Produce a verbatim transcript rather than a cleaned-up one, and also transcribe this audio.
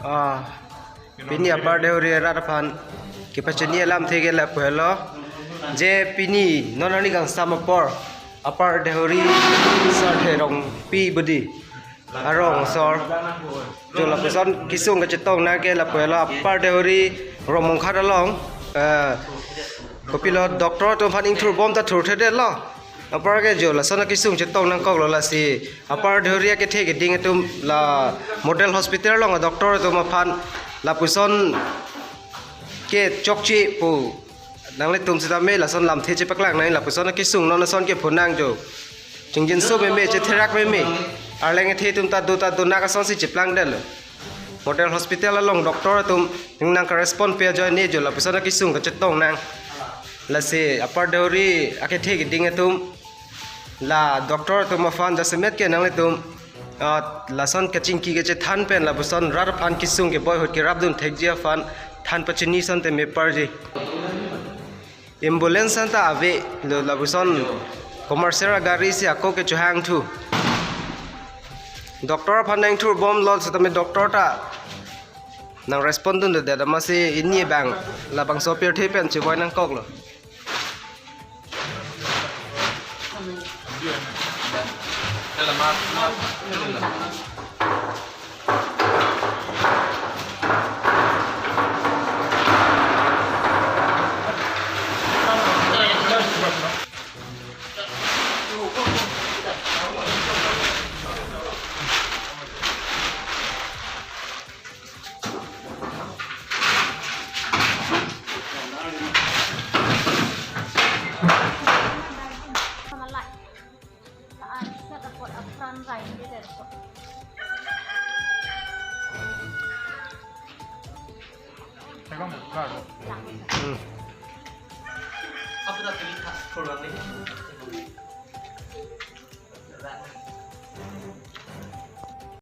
Ah, pini Upper Deuri arat aphan kepachini alamthe ke lapu helo. Je pini non arni kangsam apor Upper Deuri Sarthe Rongpi budi arong asor, jo lapuson kesung kachetong nang ke lapu helo, Upper Deuri Rongmongkhat along, eh, kopilo, doctor atum aphan ingthurbom ta thurthedetlo. Apar ke jo lason akesung chetong nangkoklo, lasi Upper Deuri akethe keding atum la Model Hospital along doctor atum aphan lapuson kechokche pu nanglitum sitame lason lamthe chepaklang nang, lapuson akesung non ason ke phonang jo. Chingjinso meme, chetherak meme. Arleng ethe atum ta do ta do, nak asonsi cheplangdetlo. Model Hospital along doctor atum nang ka-respond pe ajoine jo lapuson akesung kachetong nang. Lasi Upper Deuri akethe keding atum, la doctor atum aphan jasemet ke nanglitum, ah, lason kachingki kachethan pen lapuson rat aphan kesung keboi ahut kerapdun thekji aphan than pachini asonte meparji. Ambulance anta avelo, lapuson commercial agari si ako kechohangthu. Doctor aphan nangthurbomlo sitame doctor ta nang-respond dundedet, amatsi ini abang labangso apirthe pen chevoi nangkoklo. Hmm.